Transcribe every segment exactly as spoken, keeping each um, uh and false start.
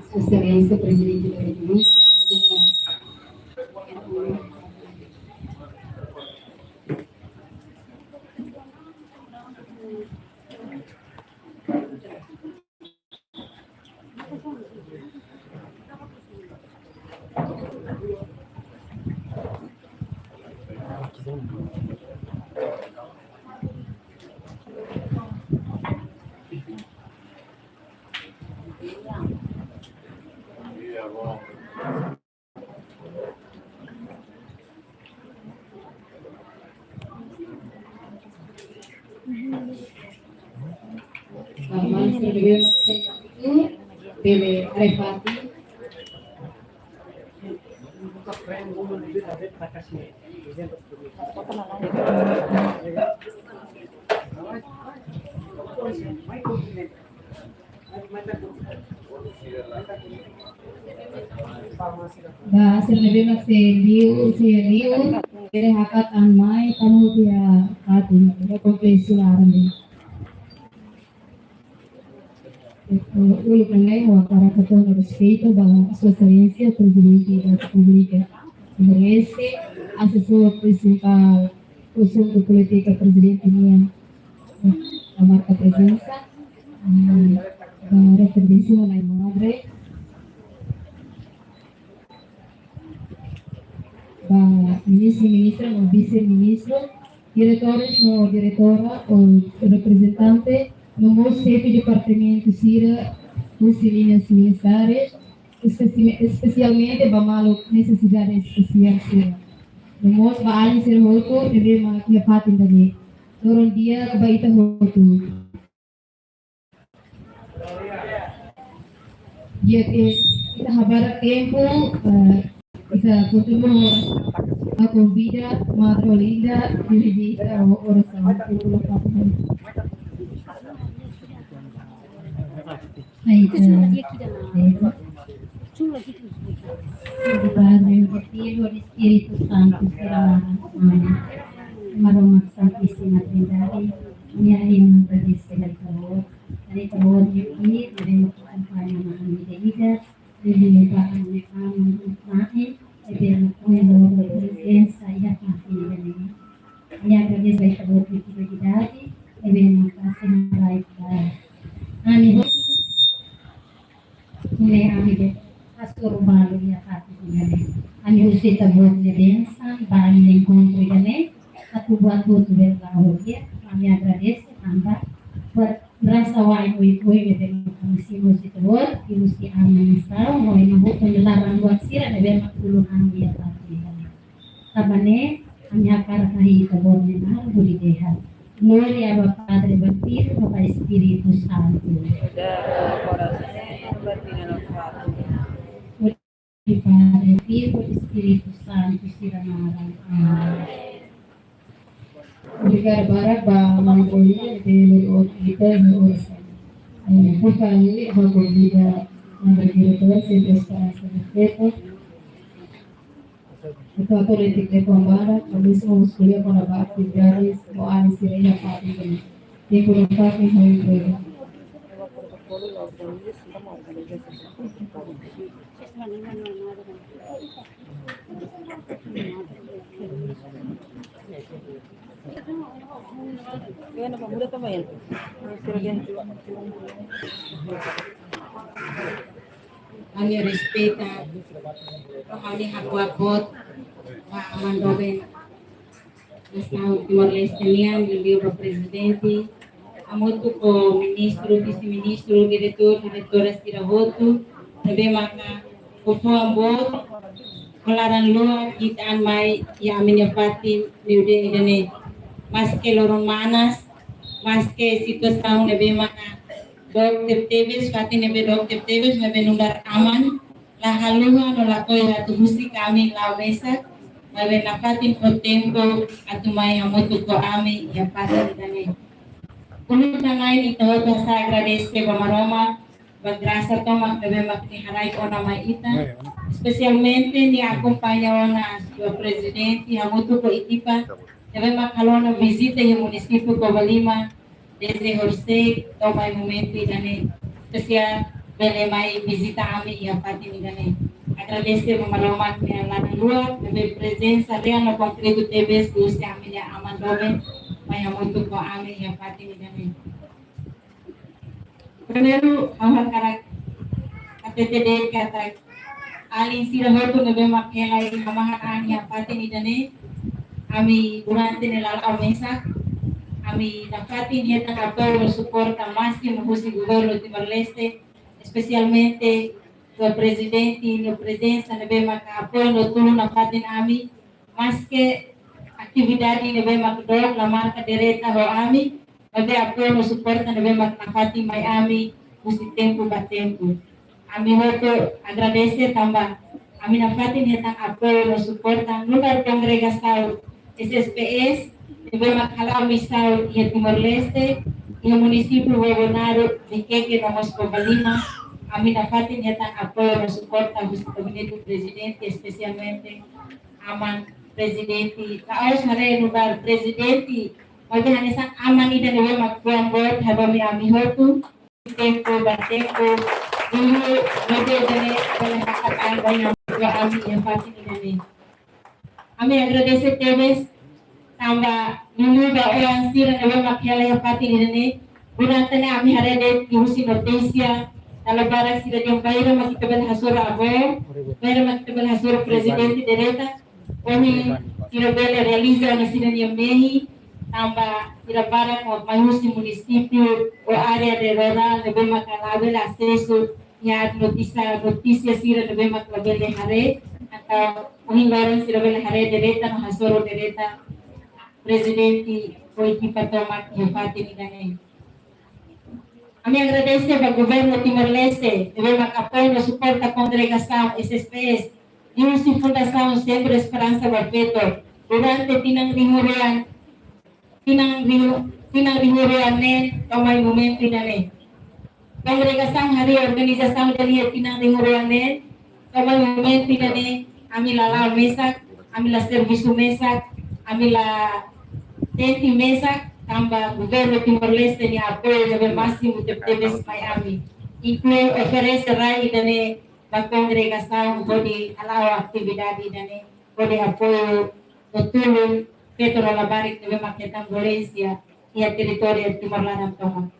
Sua Exelénsia Prezidente da Repúblika, Bele arefati. Ba sira ne'ebé mak sei liu, sei liu, bele hakat an mai, tama hotu iha fatin, iha kompleksu laran ne'e. Uluk nanain ha'u hakarak hato'o ona respeitu ba Sua Exelénsia Prezidente da Repúblika Timor-Leste, asesór prinsipál asuntu polítika prezidente nian, ba marka prezensa, eh, ba referensia nai madre, ba ministru, ministra no vise-ministru, diretores no diretora ou reprezentante, no mós xefe departamentu sira husi liñas ministeriais, espesi-, espesialmente ba maluk nesesidade espesiál sira. No mós ba alin sira hotu ne'ebé mak iha fatin ida-ne'e. Loron di'ak ba ita hotu. Di'ak, ita habarak tempu, eh, ita kontinua, ha'u konvida Madre Olinda, dirije ita ho orasaun, tempu louvor. Ai, eh, Padre, Filho, Espíritu Santu, sira naran. Amen. Maromak Santísima Trindade, ami agradese ba Ita-Boot, Ita-Boot ne'ebé akompaña ami iha vida, ami agradese ba Ita-Boot ne'ebé ami agradese ba Ita-Boot ne'ebé ami Ne'e ami be pastór balu iha fatin ida-ne'e. Ami husu Ita-Boot nia bensaun ba ami-nia enkontru ida-ne'e. Atu buat hotu bele la'o di'ak, ami agradese tanba buat rasa wa'in oioin ne'ebé ami simu husi Ita-Boot, husi ami-nia nasaun, no ema hotu nia laran buat sira ne'ebé mak tulun ami iha fatin ida-ne'e. Tanba ne'e, ami hakarak hahi'i Ita-Boot nia naran hodi dehan. Glória ba Padre, ba Filho, ba Espíritu Santu. Glória ba Padre, Filho, Espíritu Santu, sira naran. Amen. Obrigada barak ba Madre Olinda, pelo ita no orasaun. Eh, por favor, ha'u konvida Madre Diretora, Centro Esperansa no Feto. Entaun, atu hatudu ita-nia komanda, kami semua mós ko'alia kona-ba atividades, no alin sira iha fatin ida-ne'e. Tempu no fatin ho entrega. Ami respeita, ami hakuak boot, ba aman doben nasaun Timor-Leste nian, liuliu ba prezidente, hamutuk ho ministru, vise-ministru, diretór, diretora sira hotu, ne'ebé maka ho fuan boot, ho laran-luak, hetan mai iha ami-nia fatin nune'e ida-ne'e. Maske loron manas, maske situasaun ne'ebé maka dook tebetebes, fatin ne'ebé dook tebetebes, maibé nu'udar aman, la haluha no lakohi atu husik ami la'o mesak, maibé nafatin fó tempu atu mai hamutuk ho ami iha fatin ida-ne'e. Uluk nanain ita hotu hasa'e agradese ba Maromak, ba grasa tomak ne'ebé mak Nia haraik ona mai ita. Espesialmente Nia akompaña ona Señór Prezidente hamutuk ho ekipa ne'ebé mak halo ona vizita iha munisípiu Covalima, dezde horisehik to'o mai momentu ida-ne'e, espesiál bele mai vizita ami iha fatin ida-ne'e. Agradese ba Maromak nia laran-luak, ne'ebé prezensa reál no konkretu tebes husi ami-nia aman doben mai hamutuk ho ami iha fatin ida-ne'e. Primeiru, ha'u hakarak hatete de'it katak alin sira hotu ne'ebé mak hela iha hamahan an iha fatin ida-ne'e, ami durante ne'e la la'o mesak, ami nafatin hetan apoiu no suporta másimu husi Governu Timor-Leste, espesialmente Señór Prezidente nia prezensa ne'ebé maka apoiu no tulun nafatin ami, maske atividade ne'ebé mak dook la marka direta ho ami, maibé apoiu no suporta ne'ebé mak nafatin mai ami husi tempu ba tempu. Ami hotu agradese tanba ami nafatin hetan apoiu no suporta nu'udar kongregasaun S S P S, ne'ebé mak hala'o misaun iha Timor-Leste, iha munisípiu Bobonaro, Viqueque no mós Covalima, ami nafatin hetan apoiu no suporta husi gabinete prezidente, espesialmente aman prezidente, la'ós haree nu'udar prezidente, maibé hanesan aman ida ne'ebé mak fuan boot hadomi ami hotu, tempu ba tempu, liuliu ne'ebé ida-ne'e bele hakat an ba ami iha fatin ida-ne'e. Ami agradese tebes, tanba liuliu ba oan sira ne'ebé mak hela iha fatin ida-ne'e, durante ne'e ami haree de'it husi notísia, dala barak sira dehan bainhira mak ita bele hasoru avó, bainhira mak ita bele hasoru prezidente direta, ohin sira bele realiza ona sira-nia mehi, tanba sira barak mak mai husi munisípiu ou área de rurál ne'ebé maka labele asesu iha notísia, notísia sira ne'ebé mak labele haree, entaun ohin loron sira bele haree direta no hasoru direta prezidente ho ekipa tomak iha fatin ida-ne'e. Ami agradese ba Governu Timor-Leste, ne'ebé mak apoiu no suporta kongregasaun S S P S, liuhusi Fundasaun Sempre Esperansa ba Feto, durante tinan rihun rua, tinan rihun, tinan rihun rua neen, to'o mai momentu ida-ne'e. Kongregasaun harii organizasaun ida-ne'e iha tinan rihun rua neen, to'o mai momentu ida-ne'e, ami la la'o mesak, ami la servisu mesak, ami la tenti mesak, tanba Governu Timor-Leste nia apoiu ne'ebé másimu tebetebes mai ami. Inklui oferese rai ida-ne'e ba kongregasaun hodi hala'o atividade ida-ne'e, hodi apoiu no tulun feto no labarik ne'ebé mak hetan violénsia iha territóriu Timor laran tomak.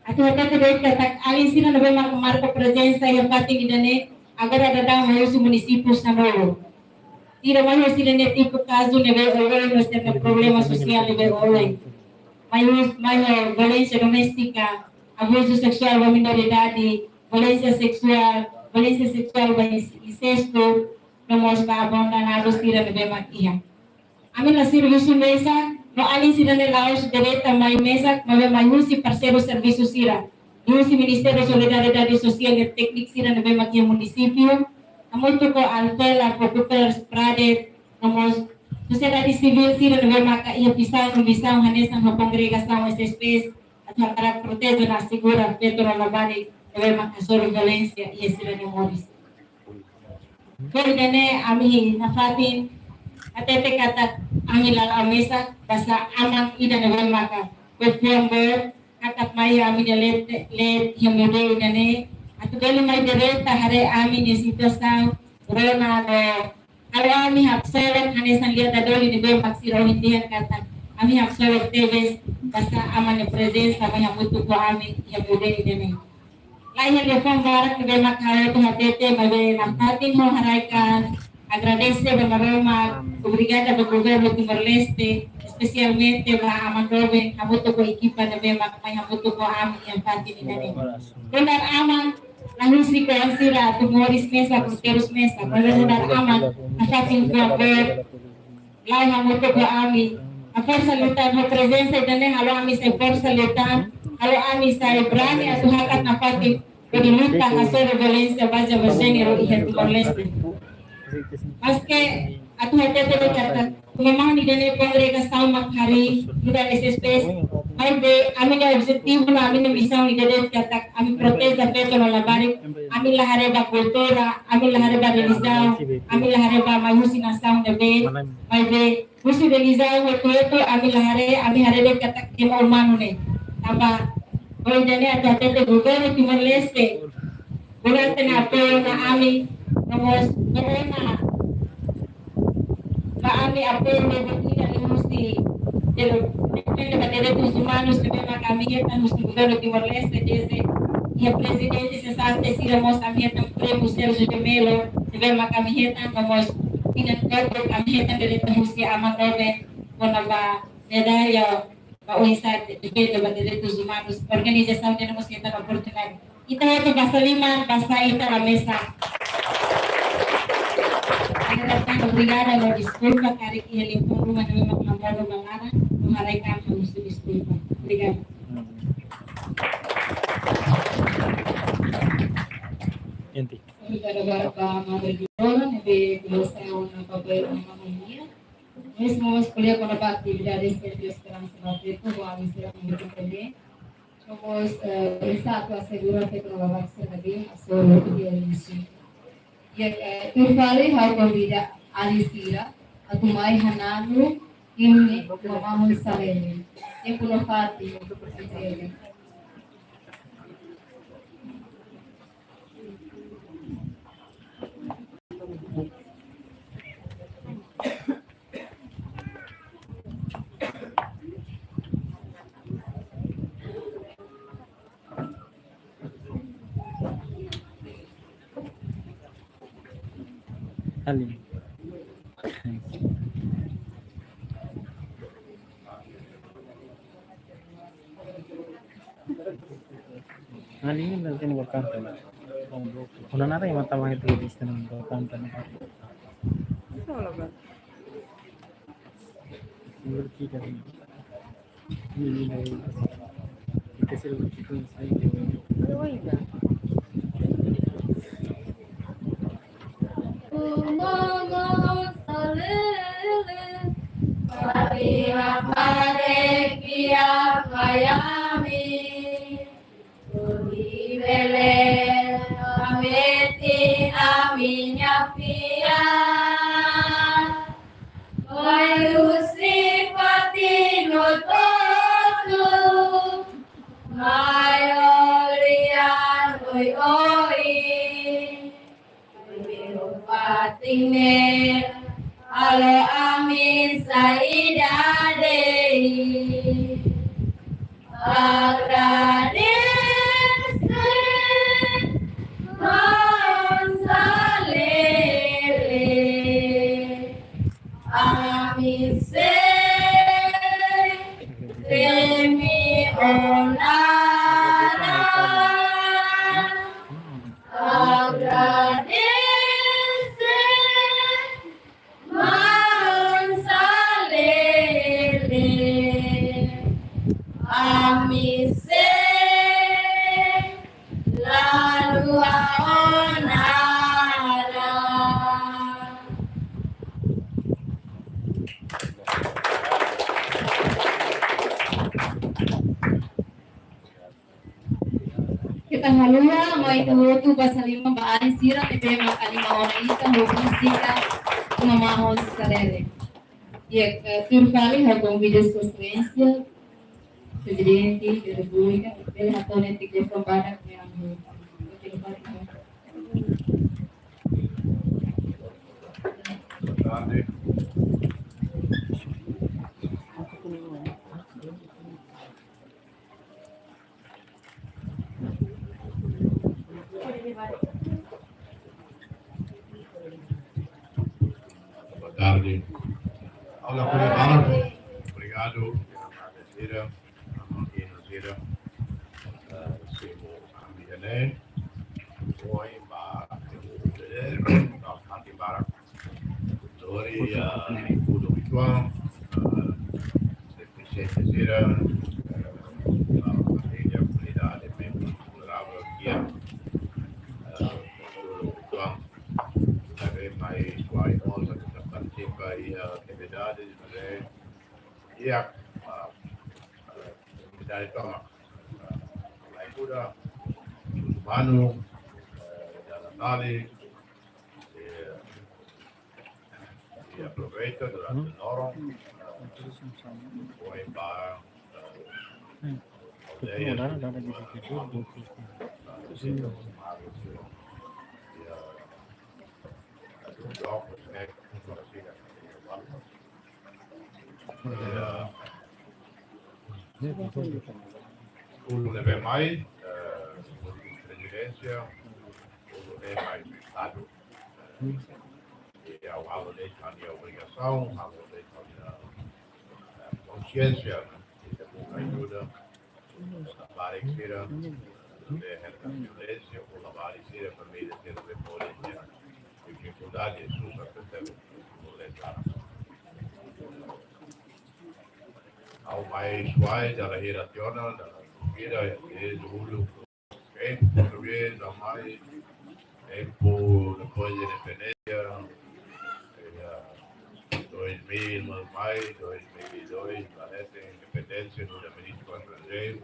Atu hatete de'it katak alin sira ne'ebé mak marka prezensa iha fatin ida-ne'e, agora daudaun mai husi munisípiu sanulu. Sira mai husi sira-nia tipu kazu ne'ebé oioin, no sira-nia problema sosiál ne'ebé oioin. Mai hus-, mai ho violénsia doméstika, abuzu seksuál ba minoridade, violénsia seksuál, violénsia seksuál ba ins-, insestu, no mós ba abandonadu sira ne'ebé mak iha. Ami la servisu mesak, no alin sira-ne'e la'ós direta mai mesak, maibé mai husi parseiru servisu sira, liuhusi Ministériu Solidariedade Sosiál no tékniku sira ne'ebé mak iha munisípiu, hamutuk ho ALFEL, ALFOPUPERS, PRADET, no mós sosiedade sivíl sira ne'ebé maka iha vizaun no misaun hanesan ho kongregasaun S S P S, atu hakarak proteje no asegura feto no labarik ne'ebé maka hasoru violénsia iha sira-nia moris. Ho ida-ne'e ami nafatin hatete katak ami la la'o mesak, basa aman ida ne'ebé maka ho fuan boot hakat mai iha ami-nia leet, leet iha muda ida-ne'e, atu bele mai direta haree ami-nia situasaun, rona no halo ami haksolok hanesan lia dadoli ne'ebé mak sira ohin dehan katak ami haksolok tebes, basá Aman nia prezensa mai hamutuk ho ami iha MUDEI ida-ne'e. Laiha liafuan barak ne'ebé mak ha'u atu hatete, maibé nafatin ha'u haraik agradese ba Maromak, obrigada ba Governu Timor-Leste, espesialmente ba Aman Ruben, hamutuk ho ekipa ne'ebé mak mai hamutuk ho ami iha fatin ida-ne'e. Nu'udar aman, la husik oan sira atu moris mesak, atu terus mesak, maibé nu'udar aman, nafatin fó amor, la'o hamutuk ho ami. Haforsa liután, ho prezensa ida-ne'e halo ami sai forsa liután, halo ami sai brani atu hakat nafatin hodi luta hasoru violénsia baze ba jéneru iha Timor-Leste. Maske atu hatete de'it katak, memang ida-ne'e kongregasaun mak harii, nu'udar S S P S, maibé ami-nia objetivu no ami-nia misaun ida de'it katak ami proteje feto no labarik, ami la haree ba kultura, ami la haree ba relijiaun, ami la haree ba mai husi nasaun ne'ebé, maibé husi relijiaun hotu-hotu ami la haree, ami haree de'it katak ema umanu ne'e. Tanba, hodi ida-ne'e atu hatete Governu Timor-Leste, durante nia apoiu ona ami, no mós, no ona, ba ami apoiu ne'ebé mak husi, dele, defende ba direitus umanus ne'ebé mak ami hetan husi Governu Timor-Leste, dezde iha prezidente sesante sira mós ami hetan Prémiu Sérgio de Mello, ne'ebé mak ami hetan, no mós, inan kotuk ami hetan direta husi Aman Ruben, kona-ba medalla, ba oinsá defende ba direitus umanus, organizasaun ida-ne'e mós hetan oportunidade. Ita hotu basa liman, basa ita la mesak. Agora tanba obrigada no deskulpa, karik iha liafuan ruma ne'ebé mak la monu ba laran, no haraik ami husu deskulpa. Obrigada. Enti. Obrigada barak ba Madre Diretora, ne'ebé bele sai ona papél ona maun nian. Mesmu mós ko'alia kona-ba atividade Sentido Esperansa ba feto, ho ami sira ko'alia kona-ba. Vamos, eh, esta atu asegura feto no labarik sira-ne'ebé hasoru iha inísiu. I, eh, tuir fali ha'u konvida alin sira atu mai hananu himnu Mamahon Salele. Tempu no fatin entrega. Alin. Alin, nanti ni kanta. Kalau nada yang mata itu di sana kanta. Hodi bele hametin ami-nia fiar. Mai husi fatin hotu-hotu, mai ho lian oioin. Fatin ne'e halo ami sai ida de'it. Agradese Mamahon Salele. Ami sei temi ona naran. Agradese Mamahon Salele, ami sei la haluha ona naran. Keta haluha, mai ita hotu basa liman ba alin sira ne'ebé mak halimar ona ita ho múzika Mamahon Salele. Iha, eh, tuir fali ha'u konvida Sua Exelénsia Prezidente da Repúblika, bele hato'o netik liafuan badak yang Olá, obrigado. Obrigado. Sira, ama ino sira. Eh, simu ami ene. Oi, ba, ba, ba, ba. Dori, eh, kudo uitoan, eh, defisiente sira, eh, família, komunidade, membru vulnerável, kia, eh, kudo uitoan. Também mais, vai, nós, que participa em atividades, né? E a, a, a atividade toma, a, a leitura, humano, eh, da Natali, eh, e aproveita durante o Noro, eh, o embara, eh, aldeia, eh, eh, eh, Kudu ne'ebé mai, eh, prezidénsia, kudu ne'ebé mai Estadu, eh, i ha'u halo de'it ha'u-nia obrigasaun, halo de'it ha'u-nia, eh, konxiénsia, né? I ita buka ajuda, eh, labarik sira, eh, de herka violénsia, ou labarik sira, família sira, de pobreza, difikuldade, susar, percebe? Ha'u mai suai dala hira tiha ona, dala hira, eh, dulu. Tempu portugés, mai, tempu depois de independénsia, eh, dois mil, mai, dois mil e dois, parece, independénsia, no ministru estranjeiru,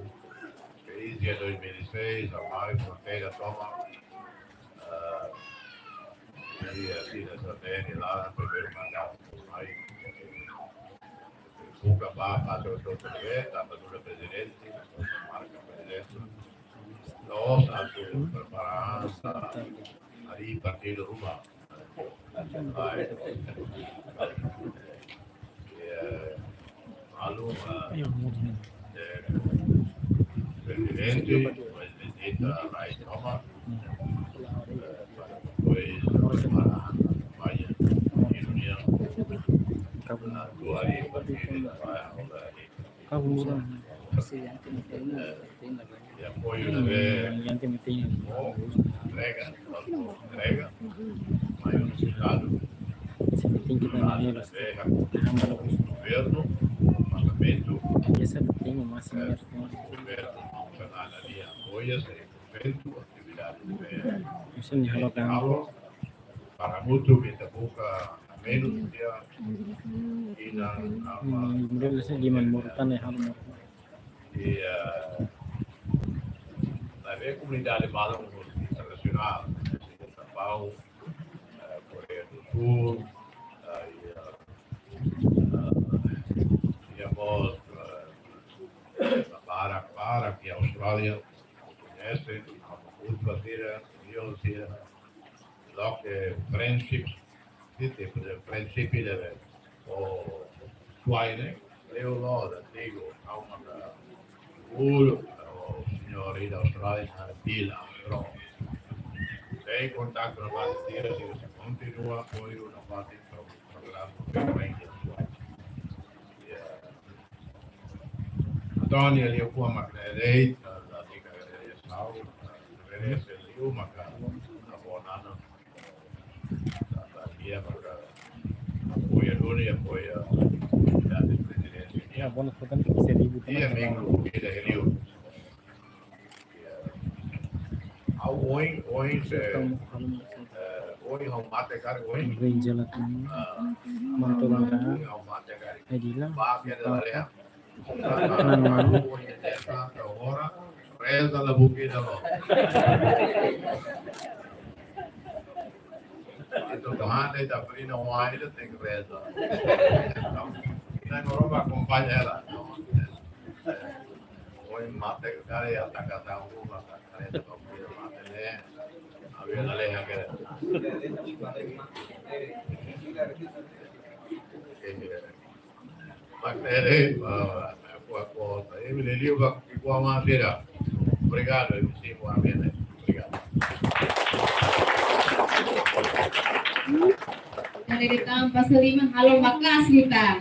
crise dois mil e seis, mai, fronteira toma, ah, e assim, nessa T N lá, primeiro mandato, mai, buka ba, ba, do, do, do, eh, tanba nu'udar prezidente, marka prezidente. Nós, atu prepara, harii partidu ruma. Vai. Eh, malu, eh, eh, prezidente, prezidente, vai tomar. Eh, para depois, para, vai, reunião. Atu harii partidu, vai, harii. Kabu muda. Apoio ne'ebé entrega, entrega, mas o Estadu, se tem que dar dinheiro, governo, parlamentu, essa tem o máximo, governo nasionál ali apoia cem por cento atividade ne'ebé. Isso me coloca. Para mutu, ita buka menus dia, i na, na, hmm, model se di man mortan e hal mortan. I, eh, maibé komunidade balun internasionál, Japão, eh, Koreia do Sul, eh, i, eh, eh, i mós, eh, para, para que Austrália koñese, outro sira, eu sira, loke friendship, sira, por exemplo, friendship de, o, suai, né? Eu, loda, digo, ha'u maka, o, o señór ida Austrália, na Bila, pro. Tem kontaktu na parte sira, se kontinua apoiu na parte pro-, programa, que vem de suai. Yeah. António, liu kua mak ne'e de'it, la, la, tika, eh, sau, eh, merese liu maka, eh, abonana, eh, la, la, nia maka, apoia duni, apoia, eh, komunidade prezidente. Ya, bono foto ni bisa ribut. Iya, minggu, ida liu. Ha'u ohin, ohin se, eh, ohin ha'u mate karik ohin. Brinjal atau ah, mantul ohin ha'u mate karik. Adila. Ba, biar dah lalehan. Nan manu. Ohin ita ora, reza la buka ida lo. Entaun, Tuhan ita brinda ohin, ita tenke reza. Entaun, ita agora ba akompaña ela. Ohin mate karik, ita kata uma, ita kata uma, ita mate, né? Había la ley que. Mak ne'e de'it, ah, aku, aku, eh, liuliu ba, igual mais era. Obrigado, eu sim, boa vida. Obrigado. Dari tanba saliman halo maka'as kita.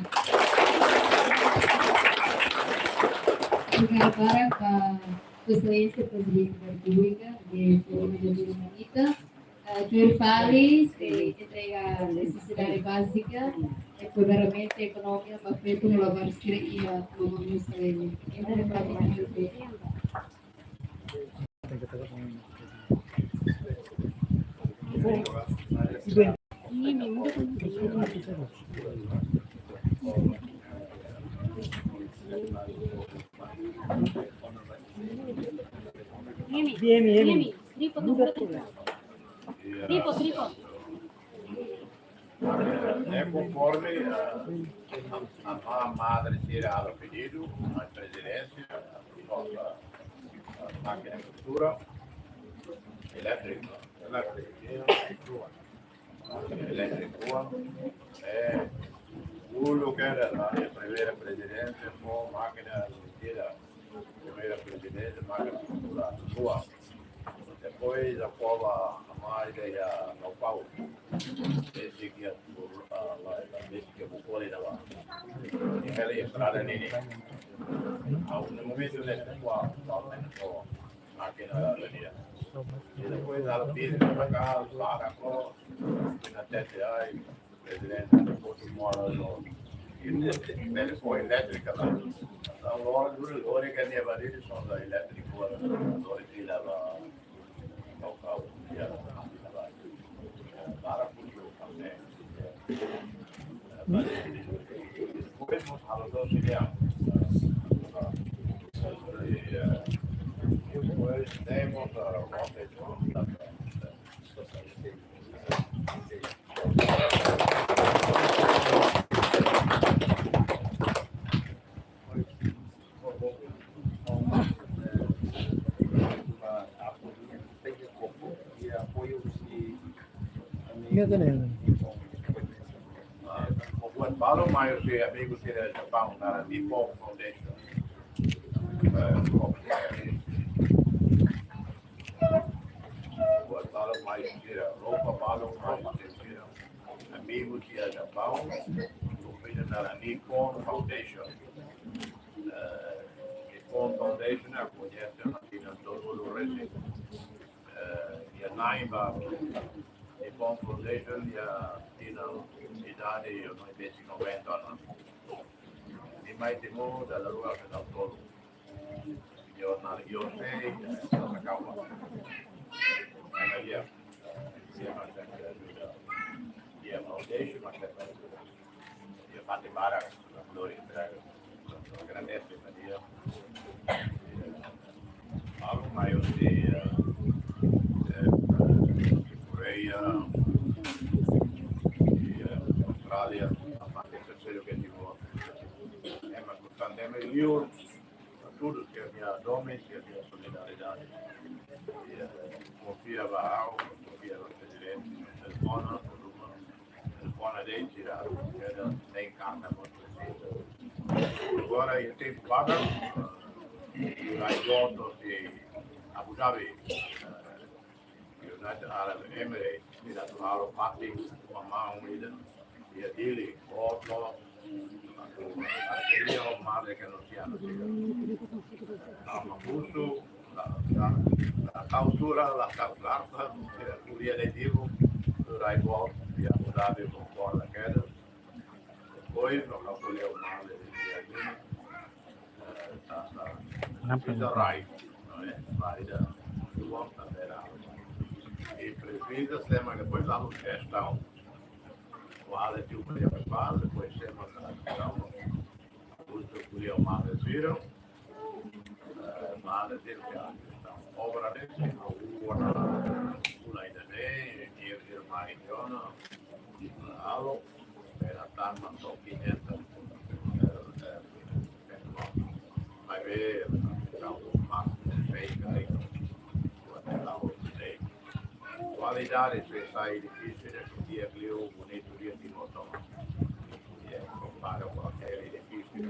Obrigada barak ba Sua Exelénsia Prezidente da Repúblika, de Forum de Manita, eh, tuir fali sei entrega nesesidade bázika, eh, primeiramente ekonomia ba feto no labarik sira iha Mamanu Salele. Entrega ba feto. Imi, imi, imi. Tripod, tripod, tripod. Tripod, tripod. É konforme, ah, a, a madre sira halo pedidu, a prezidénsia, a nossa, a mákina kultura, elétriku, elétriku, elétriku, é, o lugar da primeira prezidénsia, com mákina kultura, primeira prezidénsia, mákina kultura, rua. Depois a cova a mais aí a Naupau. Esse aqui é por lá, esse aqui é por ali da lá. E ela é estrada nele. Ao momento neste qual, qual é o mákina da avenida. E depois ela vira para cá, para cá, na T T I, prezidente, depois mora no, e telefone elétrica lá. Então, logo, logo que a minha barriga só da elétrica, logo que leva Buat balu mai husi amigu sira Japaun, naran Nippon Foundation. Eh, buat balu mai sira, roupa balu mai sira. Amigu sira Japaun, grupu naran Nippon Foundation. Eh, Nippon Foundation, a koñese na tinan tolu resin. Eh, iha na'in ba Nippon Foundation, iha tinan idade, iha na'in ba noventa anos. Nia mai Timor dala rua ka dala tolu. Iha na'in-lima, iha na'in-lima. Ema lia, ema lia, ema lia, ema lia, ema lia. Iha fatin barak, glória, entrega. Agradese ba nia. Balu mai husi, eh, eh, Koreia, i, eh, Austrália, a parte terceiro que tive. Ema importante, ema liu, tudu ke minha domi, ke minha solidariedade. I, eh, konfia ba ha'u, konfia ba prezidente, telefona, telefona de'it, sira, sira, tem carta, agora, iha tempu badak, eh, rai boot husi Abu Dhabi, eh, United Arab Emirates, sira atu halo fatin mamau ida, iha Dili, boot loos, atu parseria ho madre Kanosiana sira. Tanba husu, la, la, la tau sura, la tau karta, sira ko'alia de'it, sira rai boot, iha Abu Dhabi, konkorda kedas. Depois, no ka ko'alia ho madre, sira, eh, ta, ta, Nampak. Presiza rai, não é? Rai ida, uang ta bera. I presiza sema depois la lus questão. Vale de uma vez, depois sema ta questão. Husu ko'alia ho madre sira. Eh, madre sira ke obra de se, a uwa na, ula ida de, ir, ir mai jona, alo, bera tan manto quinientos, eh, eh, maibé, entaun, mas, sei, kai, kualidade, se sai difisil, dia liu, bonitu, dia Timor toma. Dia, kompara ho aquele difisil.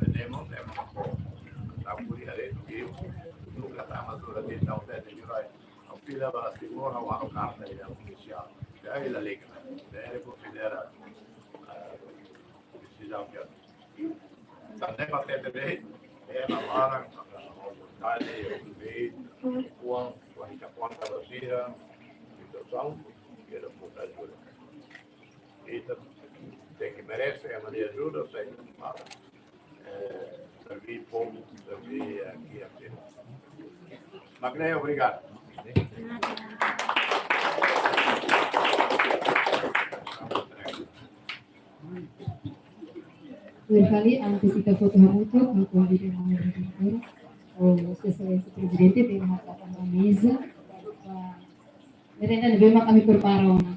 Tenemos, tenemos, la ko'alia de'it, nunka tama sura de tau, de, de, de, Fila ba Timor, ha'u halo karta ida ofisiál. konsidera, eh, desizaun ke tanba ema T T B, ema barak, ema autoridade, ema kuan, kuan ita kuan kada sira, situasaun, ke ita pode ajuda. Ita tenke merese ema nia ajuda, sai para, eh, serví povu, serví, eh, kiak. Mak ne'e, obrigadu. Primeiramente, antes ita foti hamutuk, ha'u konvida ema moderadór, ou Sua Exelénsia Prezidente, bele hatán ba meza, ba merenda ne'ebé mak ami prepara ona.